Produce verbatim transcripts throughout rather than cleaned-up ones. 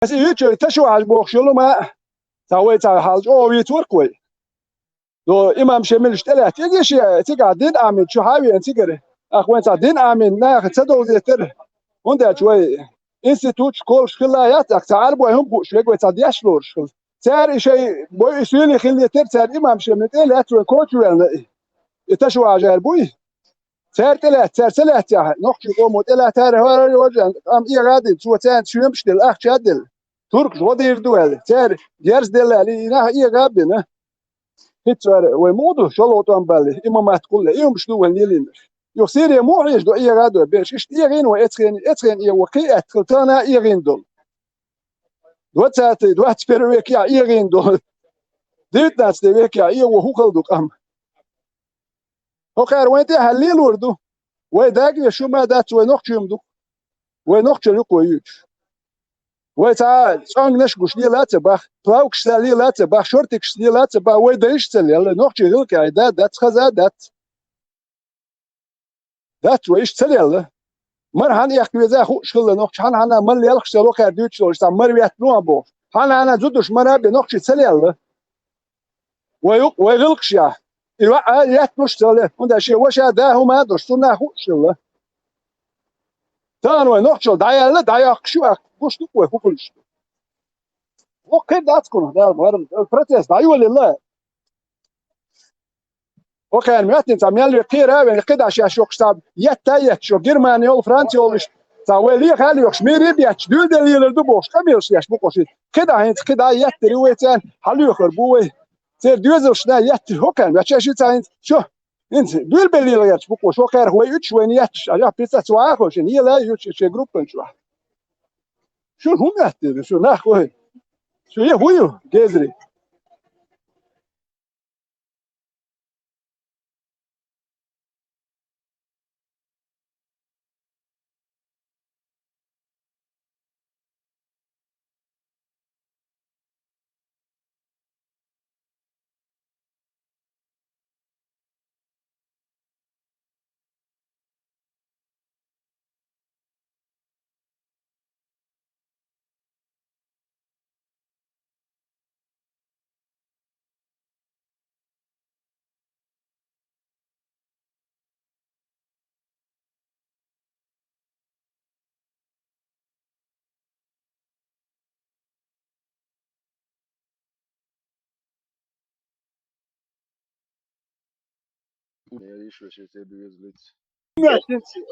Аса и чу ташо хьажа бохуш йолу ма, цхьа вай цхьа хьал чӀогӀа вийцург вай. До имам Шемилаш тӀелаьцна, цига шен, цигахь дин Ӏамийна чу хьан а веана цигара. Ах, вайн цхьа дин Ӏамийна наха ца довзийтара. ХӀунда аьлча вай институт, школаш хилла яц, ах, цхьа Ӏарбой хӀума хууш верг вай цхьа деш лоруш хилла. Цара и шайн бой и суьйли хилийтара, цара имам Шемил тӀе а лаьцна вайн коча ваьлла и. И ташо хьажар буй? Цара тӀелаьцна, цара ца лаьцнехь, нохчийн къомо тӀелаьцнара хӀара а йожа, амма эгӀа а дина, цо царна шоьмаш делла, ахча а делла. Туркаш гӀо дийр ду аьлла, цара герз делла аьлла, и нах эгӀа а бина. ХӀинца цара вай муха ду, шолгӀа тӀом балли, имамат кхулле, и хӀумаш ду вайн лелийнарш. Юха Сири муха хьийза до, эгӀа а до, бераш, иштта эгӀийна вай эцхена, эцхена эгӀо кхин а аьттехила тахана а эгӀийна долу. Двадцатый, двадцать первый векехь эгӀийна долу. Девятнадцатый векехь эгӀо хӀун хала ду къам. ХӀокхара вайн тӀехь лелор ду. Вай дагвеш хӀума дац, вай нохчий хӀума ду. Вай нохчалла юкъа вай юьйцуш. Вай цхьа цӀонгнаш гуш лела а ца бах, плавкашца лела а ца бах, шортикашца лела а ца бах, вай дайша ца лелла, нохчий гӀиллакхехь да, дац, хаза а дац. Дац, вай иштта ца лелла. Мара хьан эккха веза а хууш хилла нохча, хьан-хьанна мала лелхаш ца ло кхаьра дуьйцуш долуш, цхьа мара ветта луан бохуш. Хьан-хьанна зудуш мара а бен нохчий ца лелла. Вай юкъ, вай гӀиллакхаш яхь. И ваӀа а етталуш ца ле, хӀунда шен ваша да хӀума а долуш, цунна а хууш хилла. Тахана вай нохчалла дӀаяьлла, дӀайоккхуш ю, аккха гуш ду вай хӀун хуьлуш ду. Воккхий дац кхунах, Дала марам, процесс дӀайолаелла. ХӀокхарна моьттина цхьа мел ве кхера а вена, кхидӀа шаьш йоккхуш цхьа етта а етташ, йо Германи йолу, Франци йолу иштта, цхьа вай леха а лоьхуш, мери а бетташ, дуьйладелла лелар ду бохуш, къамелаш еш бу кху шийтта. КхидӀа хӀинца кхидӀа еттар ю вай царна, хьалоьхур бу вай. Церан доьзалшна еттар хӀокхарна, ваьча ши цхьа хӀинца, чо, хӀинца дуьйладелла лелар гӀерташ бу кху, хӀокхарах вай уьттуш вайна етташ, а жа пица цу вахо шен ела а ю шен группан чохь. Шу хӀун моьттира, шу нах вай? Шу е хӀун ю, гезри?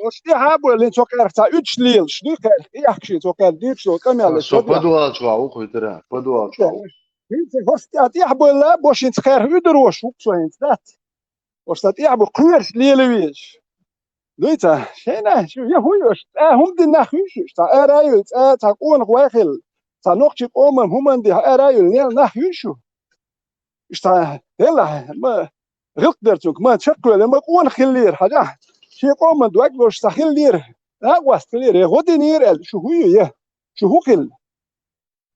Оцу тӀе хьабоьллина цо кхаьрх цхьа уьдуш лелаш, дуй кхаьрх, и ахчий цо кхаьрх дийраш долу къамел. Со подвал чохь ву кхуьйтара, подвал чохь ву. ХӀинца хӀоста тӀехь, тӀехь бойла, бошинца кхаьрх уьдур вош ву со хӀинца, дац? Ош сан тӀехь бу кхоьруш лела везаш. Дуьйца, шайна, шу я хӀун йош, цӀа хӀума дина нах ю шу, цхьа ара а юьлу, цӀа, цхьа къонах вай хилла, цхьа нохчий къоман хӀуманна дихьа ара а юьлу, нел нах ю шу. Иштта, делахь, ма, гӀиллакх дара цуьнга, ма, чекхвелла, ма, къонах хиллера, хьажахь, шен къоман дог лош цхьа хиллера, накъост хиллера, я гӀо динера аьлла, шу хӀун ю, я, шу хӀун хилла?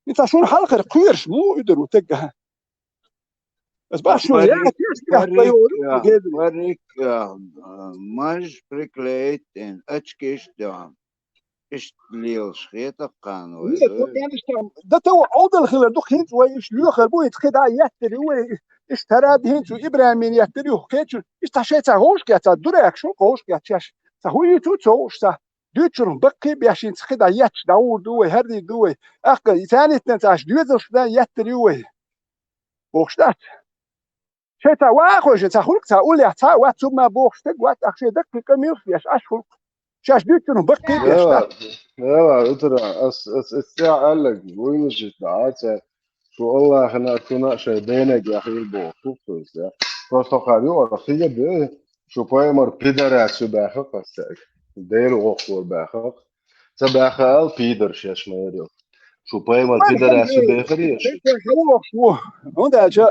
И ца шуна хьалхара кхоьруш муха уьдур ву тегга? Ас бах шуна, я, тешнабехк ма йолу, геза. Парик, а, а, маж приклеить, эн, очкиш тӀехь. Иштта лелаш хета кхана вай. Нет, ну, конечно, да того Ӏовдал хилар ду, хӀинца вай иштта лоьхар бу, хӀинца кхидӀа еттар ю вай, иштта хӀара а хӀинца ю ИбрахӀиман еттар ю, кхечу, иштта шайца вовшах кхетта, ца дуракаш ву вовшах кхетта шаьш. Ца хӀун юьйцу ца вовш ца? Дуьйцург баккхий а беш, хӀинца кхидӀа етташ дӀагӀур ду вай, хӀара дийр ду вай. Аккха, и царна иттанца аш доьзалшна еттар ю вай. Бохуш дац. Шайн цхьа ваха хойшина, цхьа хуьлу-кх, цхьа уллехь, цхьа а вац, хӀумма бохуш стаг вац, ах шайн даккхий къамелаш деш, аш хуьлу-кх. Шаьш дуьйцург баккхий а беш, Эла, дац? Эла, утара, ас, ас, ас цӀехь аьлларг, вуйлаш итта, а, цаьрга. Шу Аллахьна а, шуна а шайн бенега яхийла бохуш, хӀума ца. Просто хӀара юкъара хига де, шу пайхамар пидорас ю баьхха-кх ас цаьрга. Дера гӀокхо баьхха-кх. Ца баьхха аьлла, пидор шаьш ма яра йо. Шу пайхамар пидорас ю бехарий шу? Хьан вохуш ву? ХӀунда аьлча,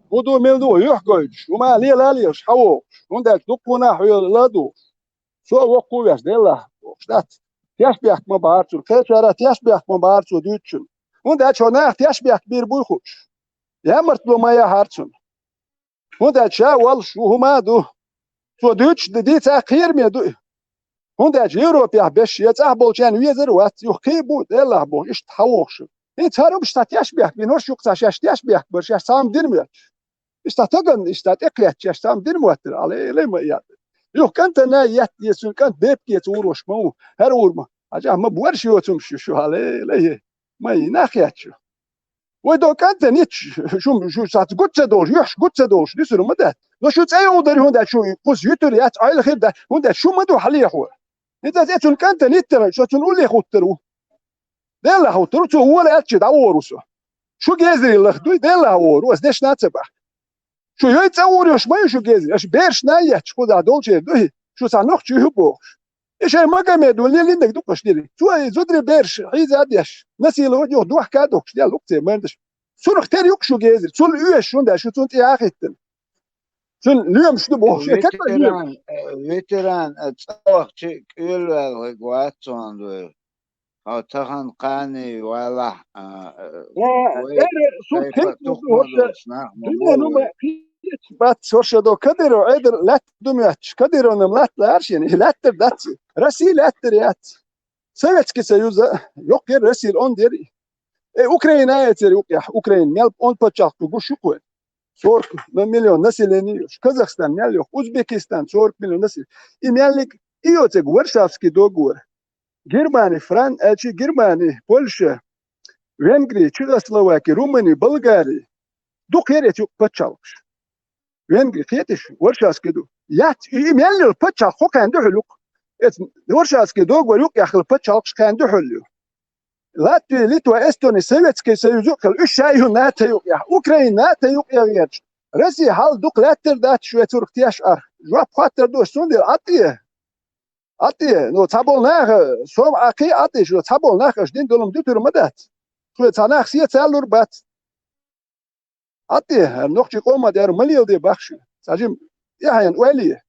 хӀун ду, мила ду, юьхь гойтуш, хӀума лела а лелаш, хьан вохуш? ХӀунда аьлча, дуккхунах хьоьла ла ду. Со а воккху веш, деллахь, бохуш дац. Тешнабехк ма бахьара цунна. Кхечара тешнабехк ма бахьара цо дуьйцучунна. ХӀунда аьлча хьо наха тешнабехк бийр буй хууш. Ямартло ма яхьара цунна. ХӀунда аьлча ша воллуш ву, хӀума а ду. Цо дуьйцуш ди-, дийца кхераме ду и. ХӀунда аьлча Европехь беш я цӀахь болчарна везар а вац, юха кхин а бу, деллахь бохуш, иштта хьан вохуш. ХӀинца хӀара уьш цхьа теш бехк, вина хӀорш юкъа цхьа шаьш теш бехк бар, шаьш цхьа хӀама дина моьттуш. Иштта таган, иштта тӀекхетташ, шаьш цхьа хӀама дина моьттура, Ӏалелай ма яд. Юха кӀантана етта еза, цуьнан кӀант бепиг еца ур ваш ма ву, хӀара ур ма. Хьажахь, ма борш йоцумаш ю шу, Ӏалелай. Ма йина хетта шу. Вай до кӀантана итт шу, шу, шу сац гуц ца долуш, юьхьаш гуц ца долуш, дуьсур ма дац. Но шу цӀе йолу дара, хӀунда аьлча шу кхуза юьтур яц, Ӏойла хир дац, хӀунда аьлча шу ма ду хьалехьор. ХӀинца аса цуьнан кӀантана иттаран, со цунна улле хуттур ву. Делахь хуттур ву, цо вула аьлча дӀавор ву со. Шу гезаре лаха дуй, Делахь вор ву, аса дешна а ца баха. Шу йой цӀа вур йош ма ю шу гезаре, аша бераш най етташ кхузахь долчера дуй, шу цхьа нохчи ю бохуш. И шайн Магомед ву лелийнарг ду-кх аша дерриг. Цо и зударий бераш хьийза а деш, насиловать юха дохка а дохкуш, дел лукъ ца мардаш. Цунах тера ю-кх шу гезаре, цул оьшуш, хӀунда аьлча шу цунна тӀе а хӀиттина. Цуьнан лоьмаш ду бохуш, шен катмар лоьмаш. Ветеран, э, ветеран, э, цӀа вахча кӀелваьлларг вац цунна вай. Хьо тахана кхане валахь, а, э, Э, вай, эр, су вай кхин па-, тухма хӀорша долуш нах ма дуьнен бу хӀума вай. Кхечу бац хӀорша до Кадыров, Ӏедал лаьтта ду моьттуш. Кадыровна-м латта лаьара шена, и лаьттар дац. Россия лаьттар яц. Советский Союза йоккха яра, Россияла онда яра. Э, Украина а эцара юкъехь, Украина мел онда пачхьалкх ду гуш ю-кх вай. Сорок миллион население йолуш. Казахстан мел йоккха, Узбекистан сорок миллион население. И меллиг и йоцург Варшавский договор. Германи, Фран-, э, чи Германи, Польша, Венгри, Чехословаки, Румыни, Болгари. Дукха яра эца юкъа пачхьалкхаш. Венгри, кхеташ, Варшавский ду. Яц, и, и мел йолу пачхьалкх кху кхаьнна дуьхьал ю-кх. Эца Варшавский договор юкъехь хилла пачхьалкхаш кхаьнна дуьхьал ю. Латви, Литва, Эстони, Советский Союз юкъахь, уьш ша ю НАТО юкъехь, Украина НАТО юкъехь гӀерташ. Россия хьал дукха лаьттар дац, шуьца цунах теш ахь. Жоп хаттар ду аша цундела, Ӏа тӀе. Ӏа тӀе, ну, цхьаболу наха, сом Ӏа кхин а Ӏа тӀе, шу цхьаболу нах аша дина долу дуьтур ма дац. Шуьца цхьа нах сецалур бац. Ӏа тӀе, хӀара нохчийн къоман тӀера ма леладе бах шу. Цхьа жима тӀаьхьенна ойла е.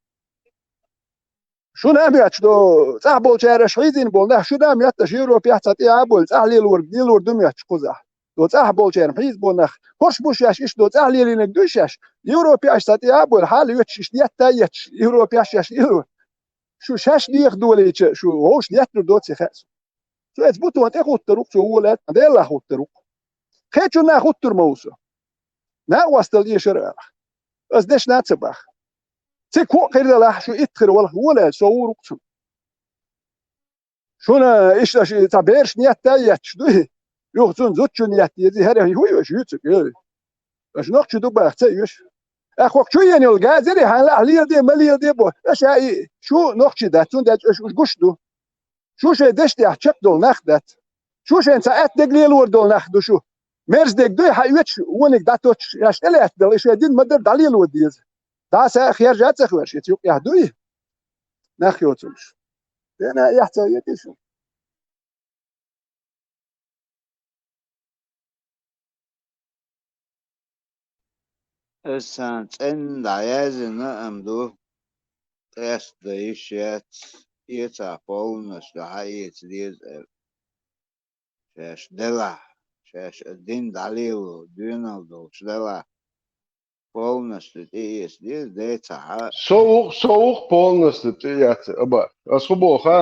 Шуна а моьттуш до, цӀахь болчара аша хьийзийна болу нах, шуна а моьттуш, Европехь цхьа тӀе а болу, цӀахь лелор, лелор ду моьттуш кхузахь. До цӀахь болчара хьийза болу нах, хӀорш бу шаьш, иштта до цӀахь лелийнарг дуй шаьш? Европехь аша цхьа тӀе а болу, хьала йоьттуш, иштта етта а етташ, Европехь шаьш лелор. Шу шаьш дехадолийча, шу вовшашна еттар доций хаьа суна. Цо эца бутон тӀе хуттур ву-кх, цо вола аьлла, Делахь хуттур ву-кх. Кхечунна хуттур ма ву со. Накъосталла эшар а алахь. Ас дешна а ца баха. Цига хӀуъа хир далахь, шу итт хир валахь, вола аьлла, со вур ву-кх цунна. Шуна иштта аша цхьа берашна етта а етташ дуй? Юха цунна зудчунна етта еза, хӀара хӀун ю аша юьйцург, ой? Аша нохчи ду баха ца оьшу. Ахь хӀокху чу еана йолу газари хьайна лаахь леладе, ма леладе бо. Аша а и, шу нохчи дац, цундела аша уьш гуш ду. Шу шайн дешна тӀехь чекхдолу нах дац. Шу шайн цхьа атта дерг лелор долу нах ду шу. Мерза дерг дуй, хьан оьцуш вониг дӀатоттуш, шаьш тӀелаьцна дала, и шайн дин ма-дарра дӀалело деза. ДӀа са а хержа а ца хевшаш, эца юкъехь дуй? Нах йоцурш. Дена а эхь ца йоьтий шу? Аса цӀенна дӀаяздина а ма ду, къаьстта дан йиш яц, эцахь полностью дӀаэца деза аьлла. Шаьш делахь, шаьш а дин дӀалело, доьналла долуш делахь, полностью тӀеэца деза, децахь а. Со ву-кх, со ву-кх полностью тӀеэца, аба. Ас хӀун боху, ха?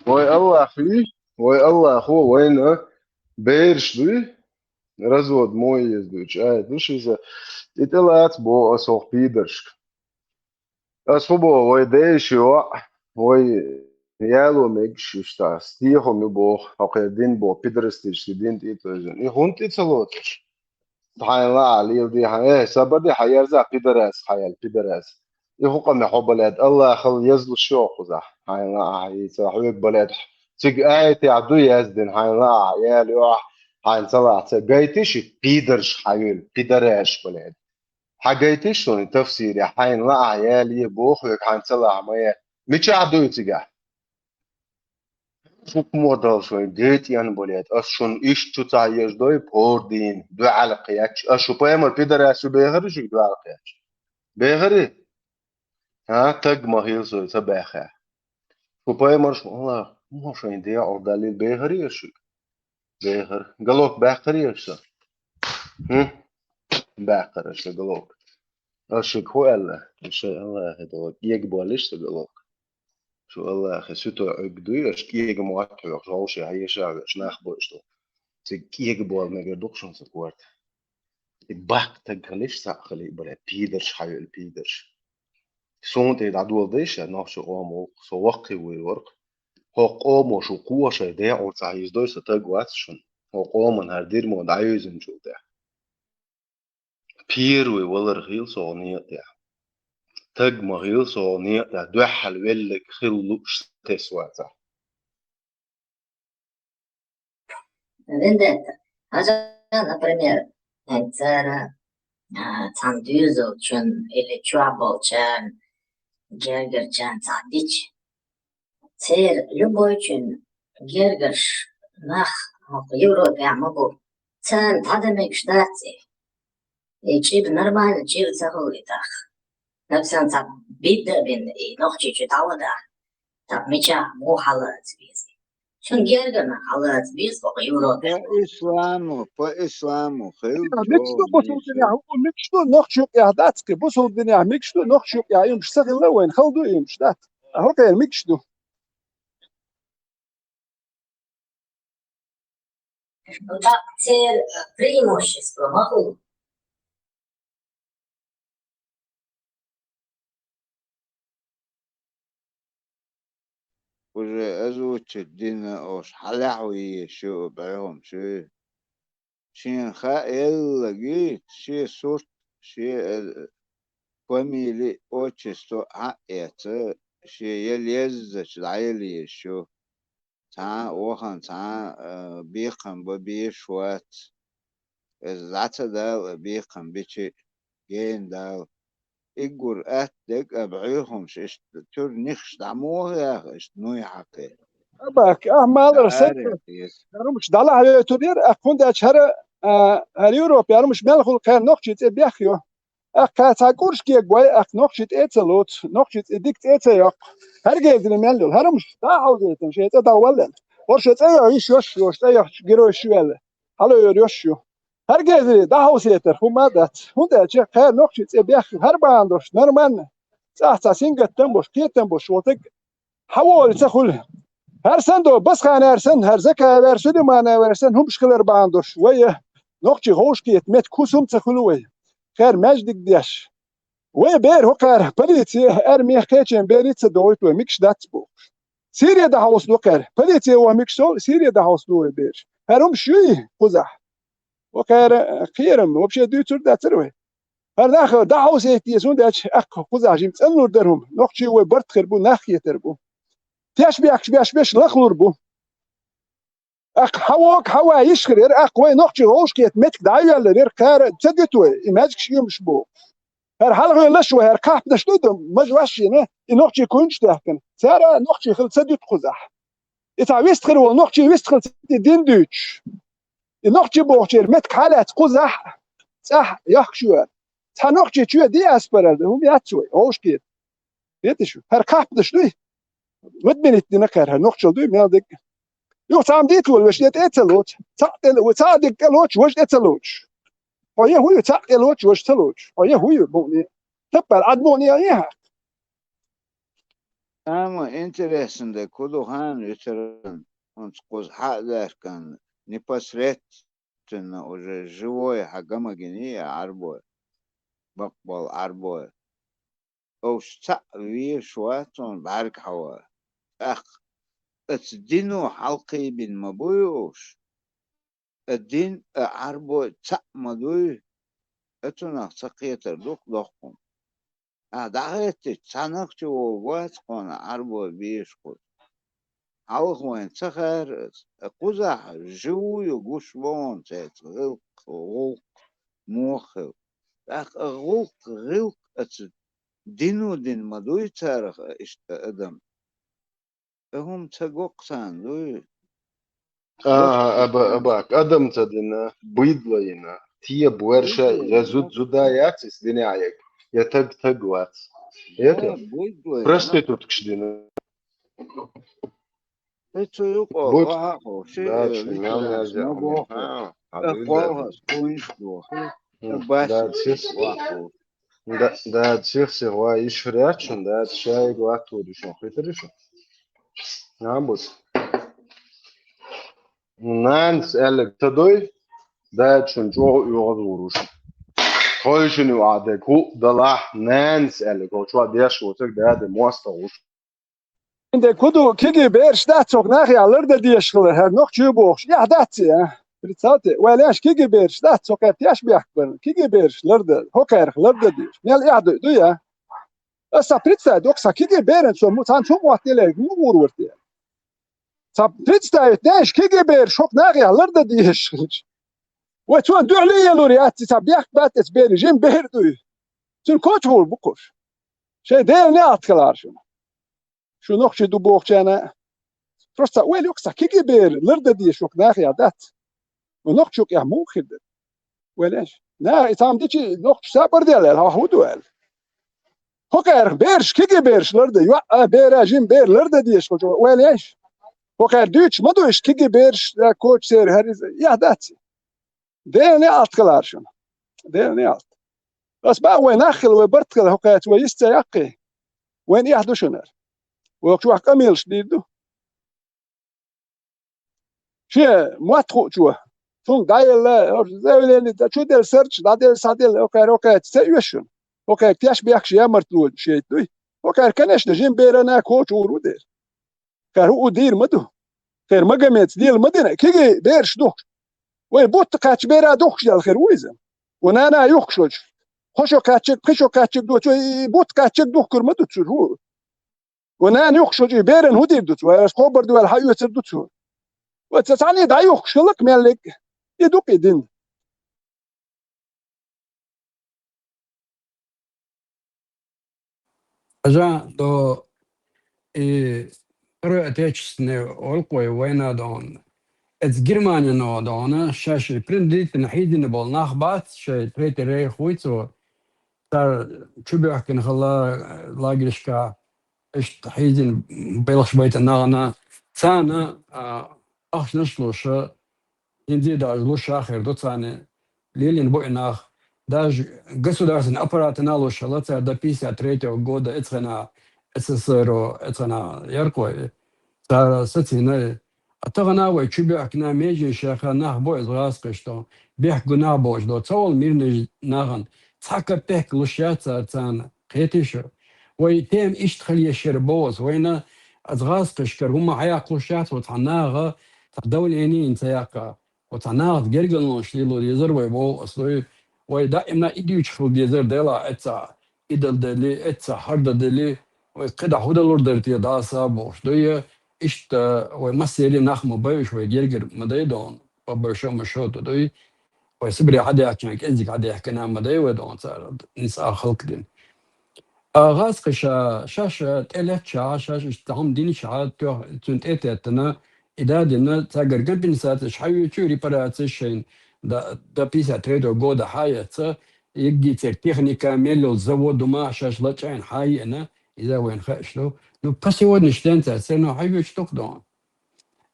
Вай Аллах вий, вай Аллахо вайна бераш дуй, развод мо еза дуьйцу аят ду шиза, и тӀелаца боху ас хӀокху пидаршка. Ас хӀун боху, вай дайша йоӀ, вай яло мегаш иштта, стехам ю боху, хьо кхеран дин боху, пидорастический дин тӀетоьжна. И хӀунда тӀе ца лоцуш? Хьайна лаахь леладе хьан, э, са баде хьан ерза пидорас, хьан ял пидорас. И хӀун къамел хьо балед, Аллахал езлуш йо кхузахь. Хьайна лаахь, и ца хьоьга балед. Цига аятехь ду яздина, хьайна лаахь, ял йохь, хьайна ца лаахь, ца гайтиш и пидарш хьан юьлу, пидараш балед. Хьан гайтиш шуна и тафсире, хьайна лаахь, ял е боху хьоьга, хьайна ца лаахь, ма е. Мичахь дуй цигахь? Хукмодал шайн гайтӀен балед, ас шуна иштта шу ца еза дой, пор дийна, дуьхьал кхеча. Ас шу пайхамар пидарас ю бехари шуьга дуьхьал кхеча? Бехари? ХӀа, таг ма хила со ца баьххе. Шу пайхамар шу, Аллах, ма шайн дегӀ далил бехари ас шуьга? Бехар. Галок баьккхари аш сан? ХӀу? Баьккхар аш сан галок. Аш шуьга хӀу аьлла? Аш шайн Аллахе дала кӀегаболлиш сан галок. Шу Аллахе суьту Ӏуьрг дуй, аш кӀега мотт хьоьхуш, вовше хьеша а веш, нах бойуш ду. Цига кӀега болла мегар ду-кх шуна са корта. И баккха таг хилийша, цхьаъ хилийбале, пидарш хьайоьлу, пидарш. Суна тӀе дӀадоладайша нохчийн къомо ву-кх, со воккхий вуй вара-кх. ХӀокху къомо шу кхоша декъо ца хьийзадой, со таг вац шуна. ХӀокху къоман хӀара дирмо дӀаюьйзинчул тӀаьхьа. Первый валар хила со хӀокху некъа тӀехь. Таг ма хила со хӀокху некъа тӀехь, дуьххьал веллиг хила лууш тесна вацахь. Вендетта. Хьажа, например, хӀинца цара, а, цхьана доьзалчун или чохь болчарна, гергарчарна цхьаъ дича, церан любойчун гергарш нах хӀокху Европехь ма бу, царна дӀадан мегаш дац и. И чӀир нормально чӀир ца хуьлу и тӀаккха. Например, цхьа бидда а бина, и Нохчийчу дӀавада, тӀаккха мичахь муха хьалаца беза? Цуьнан гергана хьалаца беза хӀокху Европе. По исламу, по исламу хила. Мегаш ду бусулба динехь, мегаш ду нохчийн юкъехь дац кхин, бусулба динехь мегаш ду, нохчийн юкъехь и хӀумаш ца хилла вайна, хала ду и хӀумаш, дац. А хӀокхеран мегаш ду. Ну, так церан преимущество ма хуьлу. Уже озвучить дина, ош хьалехь ву езаш ю, бӀаьхумаш ю. Шена хааллаги, шен сурт, шен, э, фамили, отчество хьаэца, шен ял еззачу дӀаяла езаш ю. Цхьа а вахана, цхьа а, э, бекхам бан безаш вац. Иза дӀа ца дала, бекхам бичи, гена дала. Иггур атта дерг а бӀаьхумаш, иштта туьра нихаш дӀа муха яха, иштта нуй хьакхе. Абак, ахь малар саг. ХӀара хӀумаш дӀалахьвойтур яра, ахь хӀунда аьлча хӀара, а, хӀара Европа, хӀара хӀумаш мел хуьлу кхеран нохчийн цӀе бехк йо. Ахь кхаьча цхьа кӀурш кегабой, ахь нохчийн цӀе а ца лоцу, нохчийн цӀе дика цӀе а ца йоккху. ХӀара гезаре мел йолу, хӀара хӀумаш дӀа а хьовзийтина, шайн цӀа дӀаваллал. ХӀорш цӀа йо йиш йош, йош цӀа йохчу геройш ю аьлла. Хьала а йора йош ю. ХӀара гезаре дӀахьовсийтар хӀума а дац. ХӀунда аьлча кхеран нохчийн цӀе бехк, хӀара бахьана долуш, нормально. ЦӀахь цхьа сингаттам а болуш, кхетам а болуш, вотаг хьан волу ца хуьлу? ХӀара санна до, Басхана-гӀар санна, хӀара Закаев-гӀар, Сулейманов-гӀар санна, хӀумаш хилар бахьана долуш, вай, нохчийн ховшахкхета меттиг хӀусам ца хуьлу вай. Кхара маьждиг деш. Вай бер хӀокхара полици, арми кхечен берий ца догӀуьйту вай, мегаш дац бохуш. Сире дӀахьовсадо кхара. Полици ван мегаш сол, Сире дӀахьовсадо вай бераш. ХӀара хӀумаш юй кхузахь? ХӀокхара кхерам вообще дуьйцур дацара вай. ХӀара нах дӀахьовсийта деза, хӀунда аьлча, аккха кхузахь жимма цӀанлур дара хӀума. Нохчий вай барт хир бу, нах хетар бу. Теш бехкаш беш беш лахлур бу. Аккха хьан вога, хьан ван йиш хир яра, аккха вай нохчийн ховшахкхета меттиг дӀа а йоьллар яра, кхара ца дуьту вай, и маьждигаш, юьмаш бу. ХӀара хьалхавеллаш вай, хӀара кхахпанаш ду ду, мажа ваш йина, и нохчийн куьйнаш даьккхина. Цара нохчий хила ца дуьту кхузахь. И цхьа вистхир волу нохчий вистхила ца и дин дуьйцуш. И нохчий бохучеран меттиг хьалаьцна кхузахь, цӀахь йохкуш ю аьлла. Цхьа нохчий чоь диаспора ду, хӀума яц вай, ховшахкхета. Хеташ ву? ХӀара кхахпанаш дуй? Вадминит дина кхара, хӀара нохчалла дуй, мел дерг. Юха цхьамма дийца волу вешан тӀе а ца лоцу. Цхьаъ тӀе, цхьаъ дерг тӀе лоцуш, важа тӀе ца лоцуш. Хьо я хӀун ю, цхьаъ тӀе лоцуш, важа ца лоцуш? Хьо я хӀун ю, букъне? Таппар Ӏад букъне а хьакха. Самое интересное дерг хӀун ду хаьа, ветеран, хӀунца кхуза хьа а даьхкина, непосредственно уже живой хьан гама гиний а Ӏарбой, бакъболу Ӏарбой. Уьш цхьаъ везаш вац хьуна бӀаьрг хьан ван. ТӀаккха оцу дино хьалакхийбина ма буй уьш? А дин а Ӏарбой цхьаъ ма дуй? Оцунах ца кхетар ду-кх доккха хӀума. Ахьа дӀахӀоьттича, цхьа нохчи вогӀу вац хьуна Ӏарбой безаш кхуза. Хьалха вайна ца хаьара иза. Кхузахь живу ю гуш боху цаьрца гӀиллакх, гӀуллакх муха хилла. ТӀаккха а гӀуллакх, гӀиллакх оцу дино дина ма дуй царах а иштта адам? А хӀума ца го-кх царна, дуй? АхӀа, аба, аба, адам ца дина, быдло йина, те буьрша, я зуда, зуда яц иза динехь ерг, я таг, таг вац. Это? Проституткаш дина. Ицу юкъа вахьа ховши, да, э, ши мел вича яз ма яхьа боху. Ха, э, хьан кхолхас куйнаш доху. Э, бас дада сис, вахьа ховши. Да, дада сих, сих ва йиш хир яц шун, дада шайга ватто ду шун, хитар шу. Набут. Нанас аьлларг ца дой, дада шуна чӀогӀа оьгӀаз гӀур ву шуна. Тхойшина ю ахь дерг хӀуъа далахь, нанас аьлларг, хӀокху чохь деш воцург дада мостагӀ ву шуна. Ин дерг хӀун ду, кегий бераш дац хӀокху нахехь лардан дезаш хилар, хӀара нохчий бохуш, эхь дац и, а? Представьте, вай леш кегий бераш дац, хӀокхара теш бехк барна, кегий бераш лардан, хӀокхарах лардан дезаш. Мел эхь ду, ду я? Аса представь, доккха сан кегий беран цо, цхьана цу мотт елерг, муха гӀур вара те? Ца представить, деш, кегий бераш хӀокху нахехь лардан дезаш хилча. Вай цунна дуьхьал елур яц, ца бехк бац эца берийн, жима бер дуй. Цуьнан коча гӀур бу кхуш. Шайн Делан неӀалт хилар шуна. Шу нохчий ду бохучарна, просто ойла йоккха сан кегий бер лардан дезаш хӀокху нахехь дац. Вай нохчо кхехь муха хир дара? Вай леш. Наха и цхьамма дичи нохчо сабар делла аьлла, хьо хӀун ду аьлла? ХӀокхарах бераш, кегий бераш лардан, йоӀ а, бер а, жима бер лардан дезаш хилча, вай леш. ХӀокхара дуьйцуш ма ду иштта кегий бераш, а, коча церан хӀара иза, эхь дац и. Делан неӀалт хилар шуна. Делан неӀалт. Ас боху вай нах хила, вай барт хила, хӀокхаца вай йист ца яккхий. Вайна эхь ду шуна хӀара. Вай хӀокху чохь къамелаш дийр ду. Шен мотт хуучо. Цунга дӀаелла, заявление, чу делла, сарч, дӀаделла, схьаделла, хӀокхара, хӀокхаца ца оьшу шуна. ХӀокхара теш бехкаш ямартло шайта дуй. ХӀокхара, конечно, жима берана коча гӀур ву дера. Кхара хӀуъу дийр ма ду. Кхара Магомедаца лела ма дина, кегий бераш духкуш. Вай бутт кхаьчча бера духкуш делла хир ву иза. Вай нана юхкуш волчу. Кхо шо кхаьччиг, пхи шо кхаьччиг доцу, и бутт кхаьччиг духкур ма ду цуьра хӀуъу. Вай нана юхкуш волчу и беран хӀун дийр ду цо? Вай ас кхобар ду аьлла, хьан оьцур ду цо? Вай ца цхьаьна дӀаюхкуш хилла-кх меллиг. И ду-кх и дин. Хьажа, до и Второй Отечественной олу-кх вай вайна дона. Эцу Германина дона, шаьш принудительно хьийзина болу нах бац, шайн Третий рейх вуй цо, цара чубоьхкина хилла лагерьшка, иштта хьийзина белхаш байтина нахана, царна, а, ахчанаш луш, хӀинца даже луш а хир ду царна, лелийна бу и нах. Даже государственный аппаратана луш хилла цара до пятьдесят третьего года, эцхьана СССР, эцхьана яркъой, цара сацийна. А тахана вай чубоьхкина меженашкахь нах бу иза гӀазкхашна, бехк гу нах бохуш до. Ца волу мирный нахана цхьа капек луш яц цара царна. Кхетий шу? Вай тема иштта хила еш яра боху аса. Вайна аса гӀазкхашкара хӀума хьаяккхалуш яц, вай цхьа наха, цхьа давление йина ца яккха. Вай цхьа нахаца гергарлонаш лело дезара вай боху аса. Вай, вай даимна и дуьйцуш хила дезара, Делахь, эццахь и дан дели, эццахь хӀара дан дели, вай кхидӀа хӀун далур дара те дӀаса бохуш. Дуй, иштта вай массеран нах ма байъуш, вай гергара ма дай дона, по большому счёту, дуй. Вай Сибре хьадаьхкина, кӀеззиг хьадаьхкина ма дай вай дона цара, нисса а халкъ дина. А гӀазкхаша шаьш тӀелеттачохь, шаьш иштта хӀума динчохь, тоьхна цуьнан тӀе а теттина, и да а дина, цаьргара компенсацеш хьаоьцу, репарацеш шайна до, до пятьдесят третьего года хьаэцна, йиггицара техника, мел йолу завод хӀума шаьш лачкъийна хьаеана, иза вайна хууш ду. Ну, по сегодняшний день цара все равно хьаоьцуш ду-кх дона.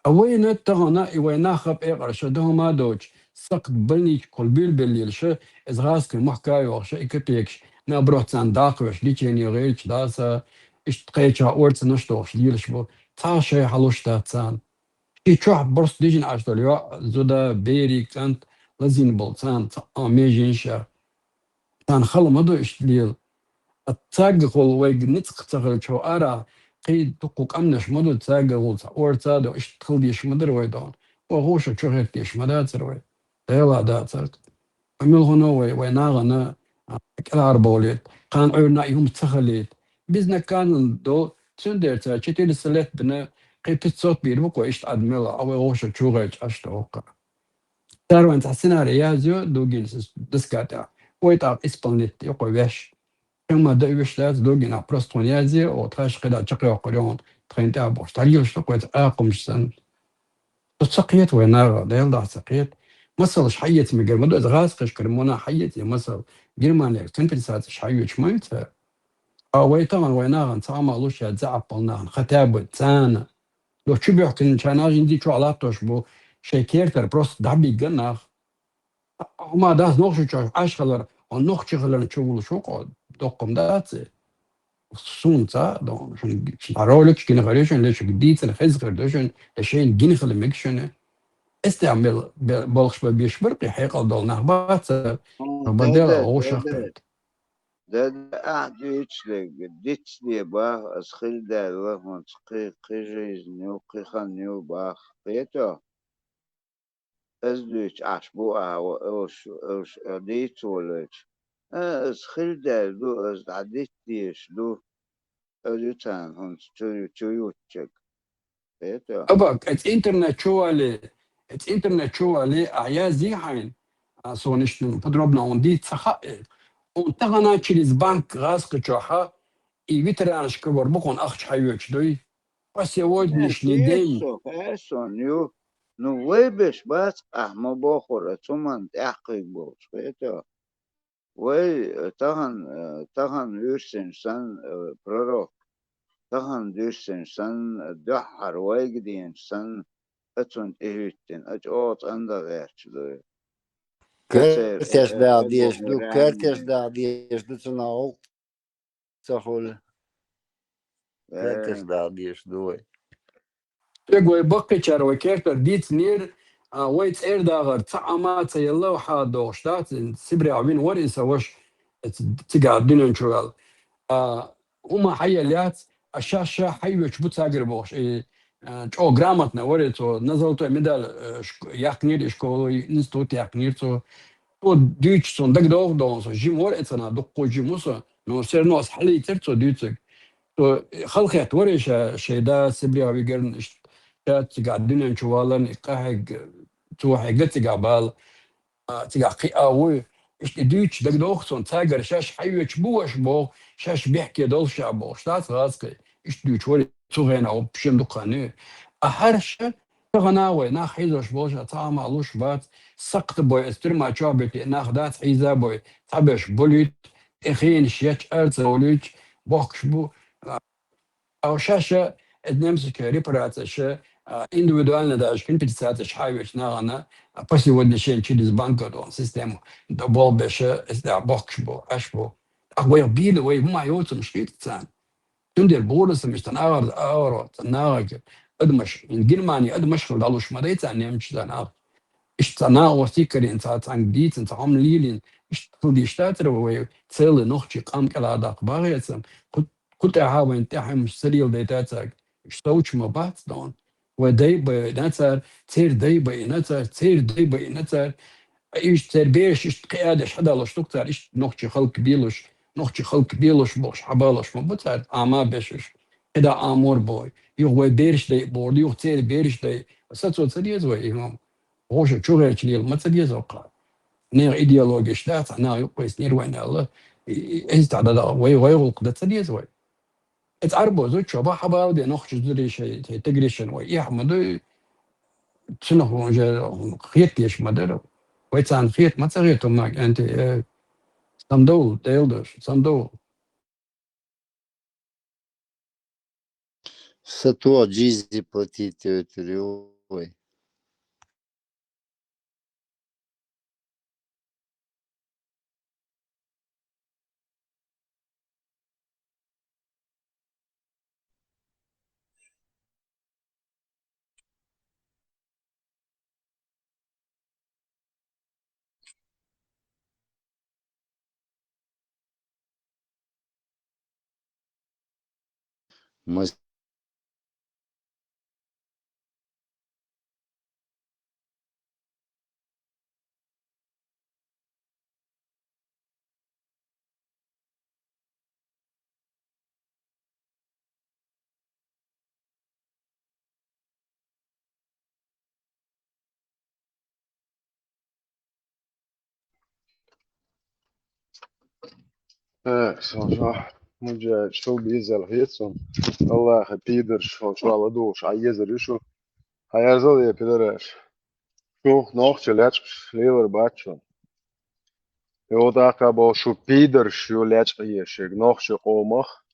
А вайна тахана и вай нах а пекъарш ду хӀума а доцуш, сакхт больничкахула буьйлабеллийла ша, иза гӀазкхийн махка а йохуш, и капекаш, наоборот, царна даккха веш, лечение гӀерташ дӀаса, иштта кхечахь орцанаш а дохуш лелаш бу, цхьа а шай хьалуш дац царна. Ши чохь барс дижина Ӏаш долу йоӀ, зуда, берийн кӀант лазийна болу царна цхьа а меженаш а. Царна хала ма ду иштта лела. Ткъа цаьргахула вайга ницкъ ца хилча, хьо арахь кхин дуккха къаьмнаш ма ду, цаьргахула цхьа орца а ду, иштта хила дезаш ма дара вай дона. Вай гӀуша чу гӀерта дезаш ма дацара вай. Делахь дацара. Амма муьлхха а вай, вай нахана, а, кӀелхьарбовлийта, кхана Ӏуьйранна а и хӀума ца хилийта. Безнаказанно до, цундела цара четыреста лет бина, кхин пятьсот бийр бу-кх вай иштта Ӏад мел, а вай гӀуша чу гӀерташ Ӏаш ду хӀокху. Цара вайна цхьа сценарий язйо, дугина доска тӀехь. Вай тӀаккха исполнить йо кхо веш. Хьума дан веш дац, дугина просто тхуна язйо, о, тхаьш кхидӀа чекхйоккхур ю хьуна, тхайна тӀехь бохуш. Тхьаргилаш ду-кх вай цхьа акхумаш санна. Цо ца кхета вай наха, Делан дуьхьа ца кхета. Масалш хьаэца мегар ма ду, иза гӀазкхашкара муна хьаэца и масал. Германера компенсацеш хьаоьцуш ма ю цара. Ткъа вай тахана вай нахана цхьа а ма луш яц, заьӀап болу нахана, хотя бы царна. До чу бехкинчарна жиндий чохь латтош бу, шайн кертара просто дӀабигга нах. Хьо ма дас нохчийчохь Ӏаш хилар, хьо нохчи хиларна чу вулуш ву-кх хьо, доккха ма дац и. Суна ца а, до, шуна, шуна роликаш гина хир ю шуна, лечуьнга дийцина хезна хир ду шуна, я шайна гина хила мега шуна. эстехь мел бе-, болхуш бан беш бара, кхин хьекъал долу нах бац, Хм, ма да, дела да, да, гӀушах да. кхетта. Да, да, ахь дуьйцуш дерг, дицле бах, ас хила даьлла, хӀунца кхи-, кхин жизнь ю, кхин хан ю бах, кхетий? Ас дуьйцуш Ӏаш бу ахьа, уьш, уьш дийца волуьйтуш. А, ас хила даьлла ду, ас дӀадита дезаш ду. Ас ю царна хӀунца чу, чу юттучерг. Кхетий? Аба, эцу интернет чу вале, эцу интернет чу вале, а язъе хьайна, а, суна иштта подробно хьуна дийца ца хаьа, хьуна тахана через банк гӀазкхичохь и ветеранашка вара бу хьуна ахча хьайоьцуш дуй. По Э, сегодняшний кхета день. со, хаьа суна ю. Ну, вай беш бац ахьа ма бохура, цу манна тӀаьхьакхуьйга болуш, кхетий? Вай, э, тахана, э, тахана вуьйрсинчу санна, э, пророк, тахана дуьссинчу санна, э, дуьххьара вайга деанчу санна, а цунна тӀехӀоьттина, а чӀогӀа цӀандан гӀерташ ду. Ка церан, Кертеш э, дагӀа э, дезаш ду, богеран кертеш дагӀа дезаш ду, цунах гӀуллакх ца хуьлу. Кертеш Э, дагӀа дезаш ду вай. Стаг вай баккхийчара вай кертара дийцинера, а, вай цӀера дагӀар цхьа Ӏама а ца елла, хьадогӀуш дац, Сибрехь вина вара и сан ваша, ц-, цигахь дуьнен чу ваьлла. А, хӀума хьаелла яц, а шаьш ша хьайоьцуш бу цаьргара бохуш, и, а, чӀогӀа грамотно вара и, цо на золотой медаль, э, шк-, яьккхинера и школа, и институт яьккхинера цо. Цо дуьйцуш суна дагадогӀу, догӀу со, жима вара и цхьана, дуккха жима ву со, но всё равно ас хьалийцира цо дуьйцург. Цо халахетта вара и ша, шайн да Сибрехь вигар, иштта ша цигахь дуьнен чу валарна, и къахьегна, цо хьегна цигахь бала, а, цигахь кхиа а вуй. Иштта и дуьйцуш дагадогӀу суна, цаьргара шаьш хьайоьцуш бу ваша боху, шаьш бехке долуш ша бохуш дац гӀазкхий. Иштта дуьйцуш вара цу хенахь, шен дукха хан ю. А хӀара ша тахана вай нах хьийзош болуш, а цхьа а ма луш бац, сакхта бой, аса тюрьма чохь битий нах дац хьийза бой, цхьаберш болуьйту, тӀе хенаш ечу, ара ца волуьйтуш, бохкуш бу. А, а шаьш, э, немсочка репарацеш, а, индивидуально даже компенсацеш хьайоьцуш нахана, а, по сегодняшний через банк систему болх беш, э, эсда бохкуш бу, Ӏаш бу. ТӀаккха вайх бийла, вай хӀума йоцурш хета царна. Цундела боху аса, иштта нагӀар, агӀор, нагӀарга адамаш, Германи адамаш хила далуш ма дай царна немцаш царна агӀор. Иштта цхьа нагӀор сикарина, цхьа цхьаьнга дийцина, цхьа хӀума лелийна, иштта хила дийш дацара вай, целый нохчий къам кӀелхьардаккха бахьецам, кху, кху тӀаьхьа вайн тӀаьхьамаш ца леладайта цаьрга. Иштта совчу ма бац дона. Вай дай байина цара, церан дай байина цара, церан дай байина цара. Иштта церан бераш иштта кхиадеш хьадалуш ду цара, иштта нохчий халкъ белуш, нохчий халкъ белуш бохуш, хьабалуш ма бу цара, Ӏама беш уьш. КхидӀа Ӏамор бой. Юха вай бераш дай боху, юха церан бераш дай. Сацо ца деза вай и хӀума. ГӀоша чу гӀерча лела ма ца деза вай кхара. Нехан идеологеш дац, нах юккъе снир вайна аьлла. И, и, эза тӀе дан вай, вай гӀуллакх дан ца деза вай. Эца Ӏарбо зудчо бахьа бала де нохча зударий шай, шай тегришан вай. Эхь ма дуй, цунах вон же хеташ ма дара. Вай царна хета ма ца хета, ма кӀанти, э, сандовл, Дела дош, сандовл. Сатуа джизи платить ю вай. Мас- Э, сон ша, муьжа, шул бийзал хетсон. Аллаха пидарш, шо шо ладугӀуш, Ӏа езар ю шу. Хьаярзал я пидараш. Шу нохча лечкъаш лелар бац шу. И вот ака бо шу пидарш ю лечкъа ешиг нохча къомах,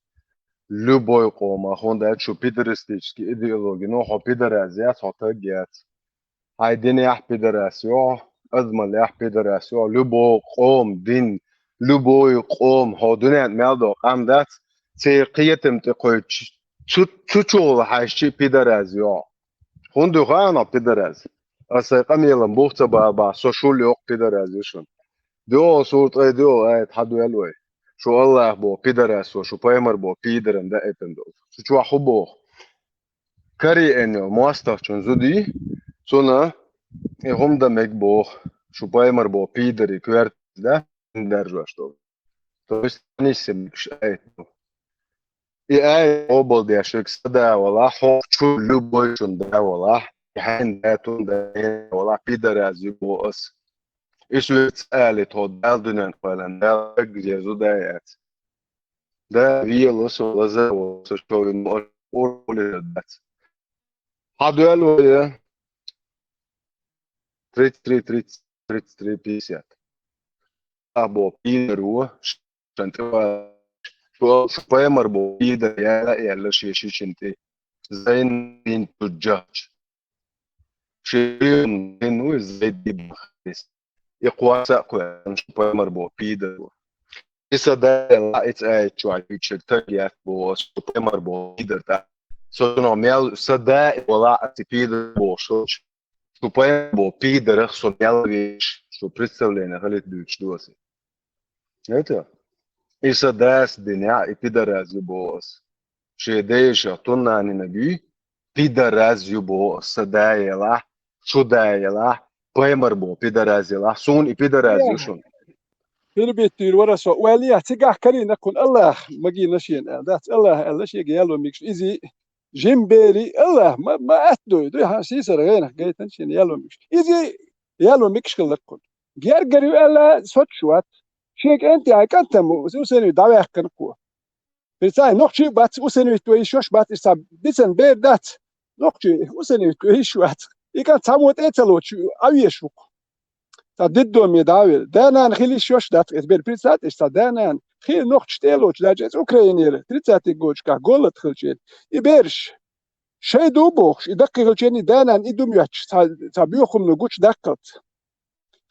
любой къомах, хӀунда аьлча шу пидаристический идеологи, ну, хьо пидараз яц, хьо таг яц. Хьайн динехь пидарас ю, адамаллехь пидарас ю, любой къом, дин, любой къом, хьо дуьнен мел до къам дац, церан кхетам тӀе кхойтуш, цу, цу чухула хьаьжчи пидарас ю. ХӀунда ю хаьа хьо пидарас? Аса сайн къамелам бух ца бабахь, со шул йоккха пидараз ю шуна. Дуьхьал сура тӀе дуьхьал аят хьадоьлла вай. Шу Аллах боху пидараз со, шу пайхамар боху пидаран даийтина долу. Шу чохь хӀун боху? Кариъен йолу мостагӀчун зудий, цунна и хӀума дан мега боху, шу пайхамар боху пидаре коьрта да, даржош долу. То есть, нисса мегаш аят ду. И аят къобал деш верг сан да валахь, хьо чу любой шун да валахь, и хьайн да, тун да, хьайн да валахь, пидараз ю боху ас. И соьца али тхо Дала дуьнен кхоьллина, Дала даг зе зуда яц. Да, вела со, лаза во, со шовин ур-, ур-, улица дац. Хьадоьлла вай, тридцать три, тридцать, тридцать три, пятьдесят. А бо пидар ву, шен тӀе ва-, шу, шу пайхамар бо пидар яла, яла шен шичин тӀе. Зайн бинту Джахч. Шен ву Зайд ибн Харис. И кхоса а кхоьллина, шу пайхамар бо пидар ву. И сан да яла, и цӀа аят чохь юьйцург таг яц боху ас, шу пайхамар бо пидар тӀа. Со цунах мел, сан да вала а ци пидар боху шоч. Шу пайхамар бо пидарах со мел веш, шу представление халит дуьйцуш ду аса. Это? И сан дас динехь, и пидараз ю боху ас. Шен дайша туннанина гуй, пидараз ю боху ас, сан да елахь, шу да елахь, пайхамар бо пидараз елахь, суна и пидараз ю шуна. Перебить вара со. Валлахь, цигахь карийна кхунна Аллах магийна шена аьлла дац. Аллах аьлла шега яло мегаш. Иза жим бери Аллах ма, ма атта дуй, дуй хьан сийсара гӀенах гайтан шена яло мегаш. Иза яло мегаш хилла кхунна. Гергар ю аьлла, соцуш вац. Шен кӀентий хьайн кӀантам усанвит дӀаваьккхина кхо. Пирцай нохчий бац, усанвит вай йиш йош бац, иштта дицан бер дац. Нохчий усанвит вай йиш вац. И кӀант цхьаммо тӀе а ца лоцуш, Ӏавеш ву кху. Цхьа диддоме дӀа а велла. Да-нана хила йиш йош дац, иза бер пирцат, иштта да-нана. Хи нохчаш тӀе а лоцуш, даже иза Украинера, тридцатый годашкахь голод хилчера. И бераш шай ду бохуш, и даккхий хилчерний да-нана и дум йоьттуш, цхьа, цхьа боьхамно гучу даккхалц.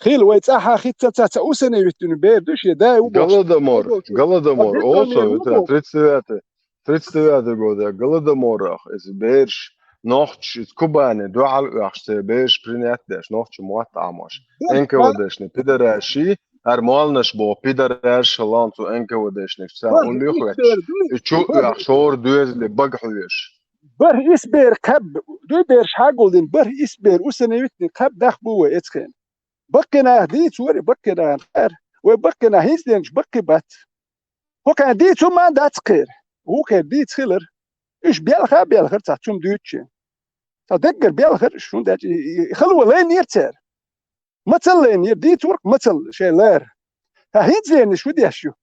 Хила вай цӀахьа хицца ца, ца усаневиттина бер ду шен да ву бохуш. Голодомор, голодомор, о, со, это тридцать девятый, тридцать девятый года, голодоморах, иза бераш, нохчаш, иза Кубани, дуьхьал оьхуш, церан бераш принять деш, нохча мотт Ӏамош. Н К В Д-шна пидараш ши, ар молнаш бо пидараш, шалон цу Н К В Д-шнаш, ца уллух ветташ. И чу оьхуш, шор доьзали бага хьоьжуш. БархӀ исс бер кхаьб, дуй бераш хьагулдина, бархӀ исс бер усаневиттина кхаьб дах бу вай эцхен. Баккхинах дийца вари, баккхинах хар. Вай баккхинах хӀинца денчу баккхи бац. ХӀокхайн дийца хӀума дац кхера. ВукхӀер дийца хилар. Уьш белха а белхар цхьа цум дуьйцучийн. Цхьа даггара белхар уьш, хӀунда аьлча и, и, и хало лайнера цара. Мацалла лайнера, дийца вурх мацалла шайн лара. Ткъа хӀинца лернаш хӀун деш ю?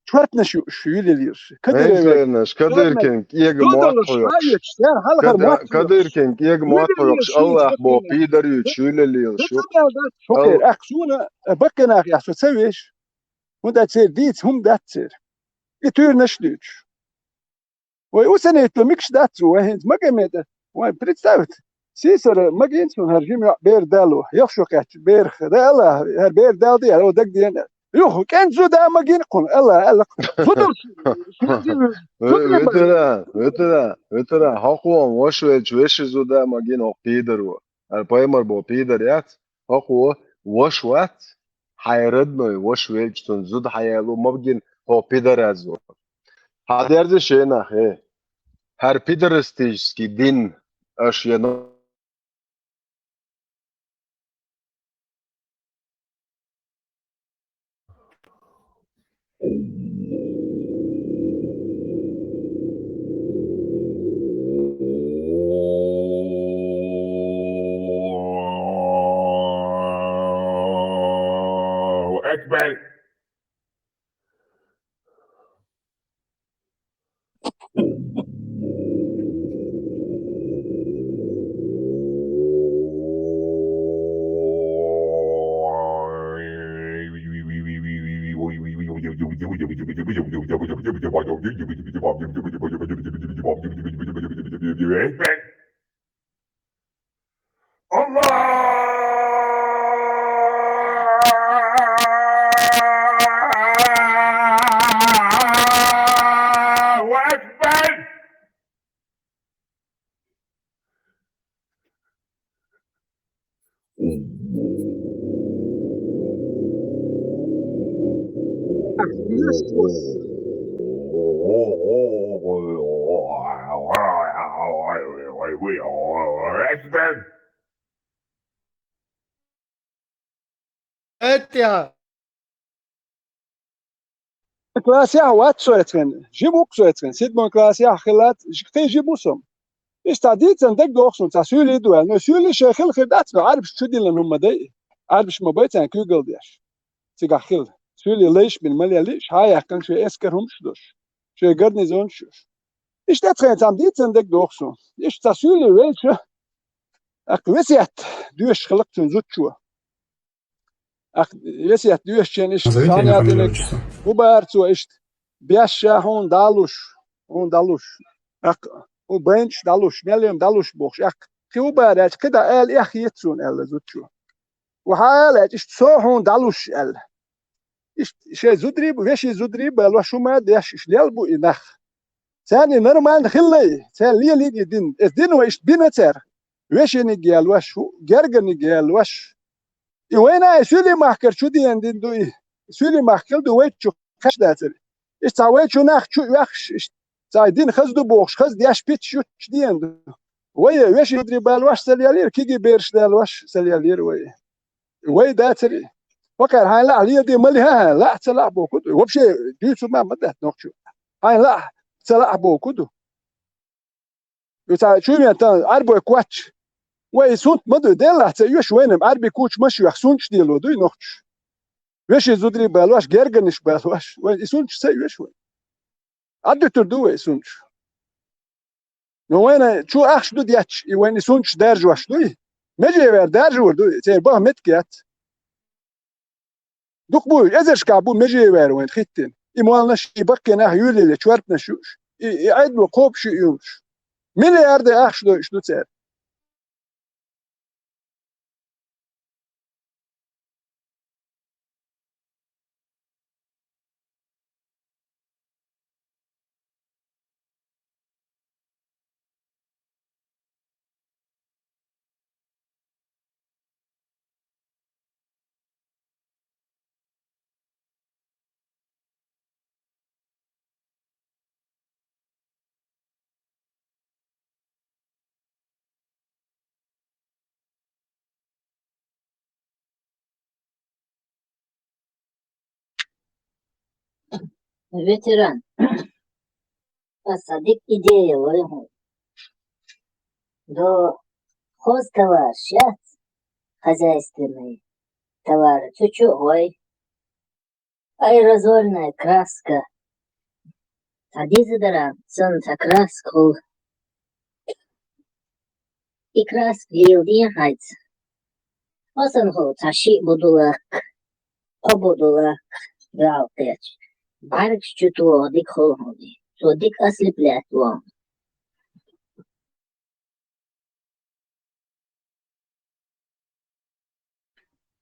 Чортнаш ю уьш, юьлелераш. Кадыров. ХӀинца лернаш, Кадыркин кӀега мотт хьоькхуш. Кадыркин кӀега мотт хьоькхуш, Аллах бо пидар юьйцуш, юьлелераш ю. Ах, суна, э, баккхинах яхь со ца веш. ХӀунда аьлча церан дийца хӀума дац церан. И туьйранаш а дуьйцуш. Вай усанетто микаш дац цо, вай хӀинца Магомеда, вай представьте, сийсара магийна цунна хӀара жима йоӀ бер дало, йохшо кхаьчча берах, да ала, хӀара бер дал де, о дагдена. Юха, кӀен зуда магийна кхунна, ала, ала. Зуда, зуда, зуда, Ветеран, ветеран, ветеран, хьокхо ваша велча веши зуда магийна хӀокху пидар ву. ХӀара пайхамар бо пидар яц, хьокхо ваша вац, хьайн родной ваша велча цунна зуда хьаялу магийна хӀокху пидараз ву. Хьадерза шенах, э. ХӀара пидорастический дин аша ян الله أكبر. الله أكبر. Этя. Классехь вац со эцхен, жима ву-кх со эцхен, седьмой классехь хилац, кхин жима ву со. Иштта дийцан дагадоху суна, цхьа суьйли ду аьлла. Но суьйли шайн хила хир дац, но Ӏарбаш чу диллина хӀума ма дай. Ӏарбаш ма бай царна куьйгалла деш. Цигахь хила. Суьйли лайш бина ма лелли, ша яьккхина шайн эскар хӀумаш а долуш, шайн гарнизонаш а йолуш. Иштта эцхен цхьамма дийцан дагадоху суна. Иштта цхьа суьйли велча, тӀаккха весет доьшуш хилла-кх цуьнан зудчо. ТӀаккха весет доьшучу иштта Назовите фамилию, шаьш яздинарг, фамилию, отчество. ХӀун бара цо иштта, беш ша хьуна дӀалуш, хьуна дӀалуш. ТӀаккха хӀун байнаш дӀалуш, мел йина дӀалуш бохуш, тӀаккха кхин хӀун бара аьлча, кхидӀа ала эхь хета суна аьлла зудчо. Ва хьан ала аьлча, иштта со хьуна дӀалуш аьлла. Иштта шайн зударий бу, вешин зударий балош хӀума деш, иштта лел бу и нах. Царна и нормально хилла и, царна лелийна и дин. Эс дин вай иштта бина цара. Вешиниг ялош, хӀу-, герганиг ялош. И вайна и суьйли махкара чу деана дин ду и. Суьйли махкал ду вай чу кхаьчна дацара. Иштта цхьа вай чу нах чу оьхуш, иштта цхьа дин хаза ду бохуш, хаза деш питаш ю чу деана ду. Вай вешин зударий балош ца лелийра, кегий бераш далош ца лелийра вай. Вай дацара и. Вакхара хьайна лаахь леладе ма лиха хьайна, лаахь ца лаахь бохург ду. Вообще дуьйцур ма, ма дац нохчо. Хьайна лаахь ца лаахь бохург ду. Ю цхьа чу вен тан Ӏарбой коч. Вай и сунт ма ду, Деллахь ца оьшу вайна, Ӏарби куча ма шоьх, сунташ дело дуй нохчаш. Вешин зударий балош, герганаш балош. Вай и сунташ ца оьшу вай. Ӏадуьтур ду вай и сунташ. Но вайна чу ахча ду детташ, и вайна и сунташ даржош дуй? Меже вер даржор дуй, церан баха меттиг яц. Дукха бу, эзаршкахь бу меже вер вайна хӀиттина. И молланаш, и баккхий нах юьйлале чорпанаш юуш, и, и Ӏедало кхобуш ю юлуш. Миллиард ахча дойуш ду цара. Ветеран. Аса дика идея лой хьуна. До хозтовараш яц, хозяйственный товар, цу чу а гӀой. Аэрозольная краска. Цхьа дезодорант санна цхьа краска хуьлу. И краска леладе хьайца. Масала, хьо цхьа шиъ бу ду лаккха, кхо бу ду лаккха, дуьхьал кхетча. БӀаьргаш чу тоха дика хуьлу хьуна. Цо дика ослеплять ву хьуна.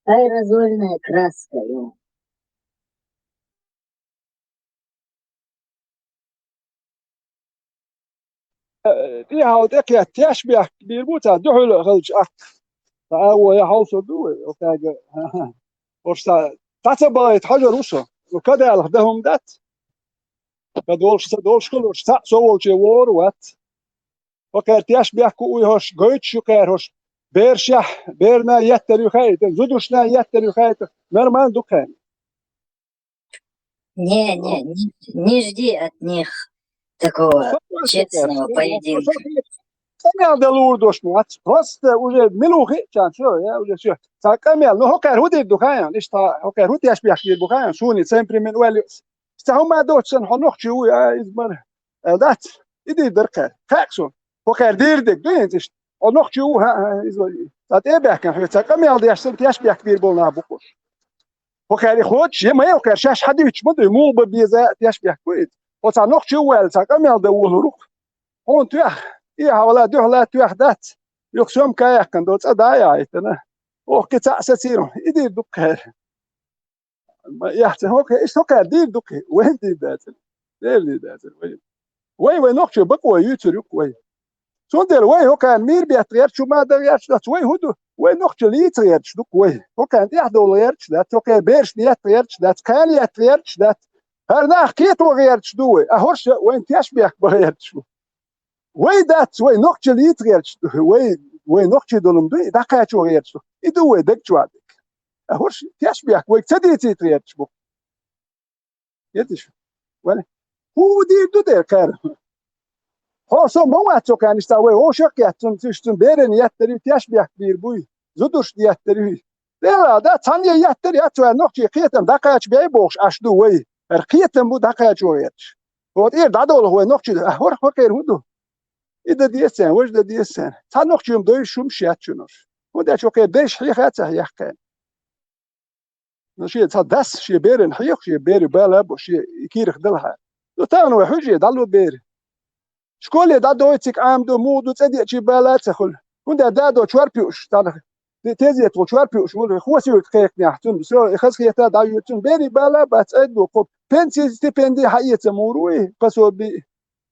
Аэрозольная краска ю. Э, тӀехьа тӀекхетта теш бехк бийр бу цхьа дуьхьал а хилча аккха. Цхьа а вай хьовсур ду вай, окхаьга. Ош цхьа, цхьа ца бахийта хьожур ву со. Кадалах дан хӀума дац. Ка долуш ца долуш хилуш, цхьаъ со волче вогӀур а вац. Хьо кхаьра теш бехк уй хьош, гойтуш ю кхаьра хьош. Берашехь, берана еттар ю хаийта, зудушна еттар ю хаийта, нормально ду кхаьра. Не, не, не, не жди от них такого честного поединка. Со хье-, со хье-, со мел дан луур дош ма вац. Просто уже мила ву хиъчарна, всё, я уже всё. Цхьа къамел, ну, хӀокхаьра хӀун дийр ду хаьий, иштта хӀокхаьра хӀун теш бехк бийр бу хаьий, суна цемпримент ваьлли, цхьа хӀума доцуш санна, хьо нохчи вуй, а, иза мара. Аьлла дац, и дийр дара кхаьра. Кхаьа суна. ХӀокхаьра дийр дерг ду хӀинца иштта. Хьо нохчи ву, хӀаъ, хӀаъ, иза вай. Цхьа тӀе а баьхкина, хьоьца цхьа къамел деш санна, теш бехк бийр болу нах бу-кх уьш. ХӀокхаьра и кхочуш, я ма я, хӀокхаьра шаьш хьадуьйцуш ма дуй, муха бан беза а теш бехк бу иза. Хьо цхьа нохчи ву аьлла, цхьа къамел дан волур ву-кх. Хьуна тоьхна, и хьан вала дуьхьала тоьхна дац, юха съёмка яьккхина долу цӀа дӀа а яхьийтина. Оха кхин цхьаъ сацийра, и дийр ду-кх кхаьра. Ма, яхь ца хӀокху, иштта хӀокхаьра дийр ду-кх, вайн дийр дацара. Дера дийр дацара вайн. Вай, вай нохчо бакъо юьйцур ю-кх вай. Цундела вай хӀокхарна мийра бетта гӀерташ, шу ма дан гӀерташ дац, вай хӀун ду? Вай нохчий лийца гӀерташ ду-кх вай. ХӀокхарна тӀехьадовла гӀерташ дац, хӀокхарна бераш детта гӀерташ дац, кхана етта гӀерташ дац. ХӀара нах кхета гӀерташ ду вай, а хӀорш вайна теш бехк бан гӀерташ бу. Вай дац, вай нохчий лийца гӀерташ ду, вай, вай нохчий долу-м ду, и дӀакхачо гӀерташ ду. И ду вай даг чохь дерг. А хӀорш теш бехк вайга ца дийцийта гӀерташ бу. Етиш. Вали. ХӀун дийр ду дера кхара? Хьо со ма вац цо кхаьнаш цхьа вай, вовшах а кхетта, цунна, цуьш цунна берана еттар ю, теш бехк бийр буй, зудуш еттар ю. Дела, да, цхьанне еттар яц вай нохчий кхетам дӀакхача бей бохуш Ӏаш ду вай. ХӀара кхетам бу дӀакхачо гӀерташ. Вот эр дӀадолу вай нохчий, а хӀора хӀокхера хӀун ду? И дан деза царна, важа дан деза царна. Цхьа нохчий-м дойуш хӀумаш яц шуна уьш. ХӀунда аьлча хӀокхеран дайша хьеха а ца хьехкина. Ну, шен цхьа дас, шен беран хьеха, шен бер бала а бу, шен кийрах далахьара. Ну, тахана вай хьуьжа дӀало бер. Школе дӀадойту цига Ӏамаду, муха ду, цӀе деачий бала а ца хуьлу. ХӀунда аьлча дадо чорпа юуш, тӀаккха те-, тезетахула чорпа юуш волу, хосуьйту кхайкхинехь цунна, со и хазахета дӀайоьду цунна, берий бала а бац, айдо кхо пенсий, стипенди хьаэца мур ву и, пособи,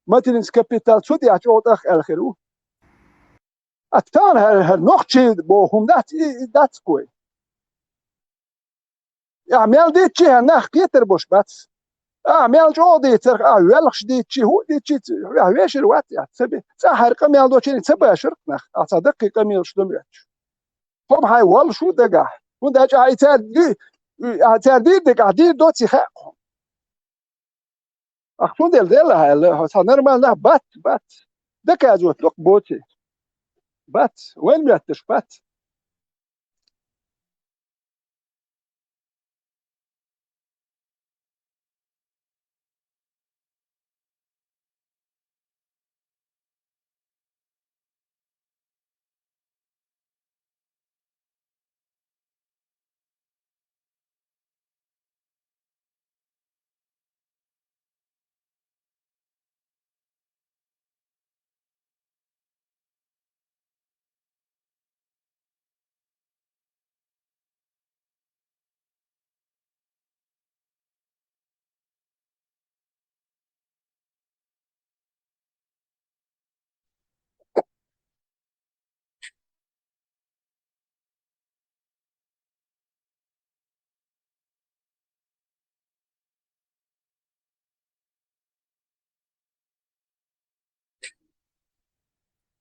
материнский капитал, цу тӀехь чӀогӀа тӀах аьлла хир ву. А тахана хӀара, хӀара нохчий боху хӀума дац, и, и дац-кх вай. Ахьа мел дийцчи, хӀара нах кхетар болуш бац. Ахьа мел чӀогӀа дийцарх, ахьа воьлхуш дийцчи, хӀун дийцчи, ахьа вешар вац, ахьа ца бе. ЦӀахь хӀара къамел доцург ца башар-кх нах, ахьа цхьа даккхий къамелаш дан моьттуш. ХӀума хьайн воллуш ву дагахь. ХӀунда аьлча ахьа и цаьрга ди-, ахьа цаьрга дийр дерг ахьа дийр доций хаьа-кх хьуна. Ахьа цундела делахь аьлла, хьо цхьа нормальный нах бац, бац. Доказывать доккха боций. Бац, вайн моьттуш бац.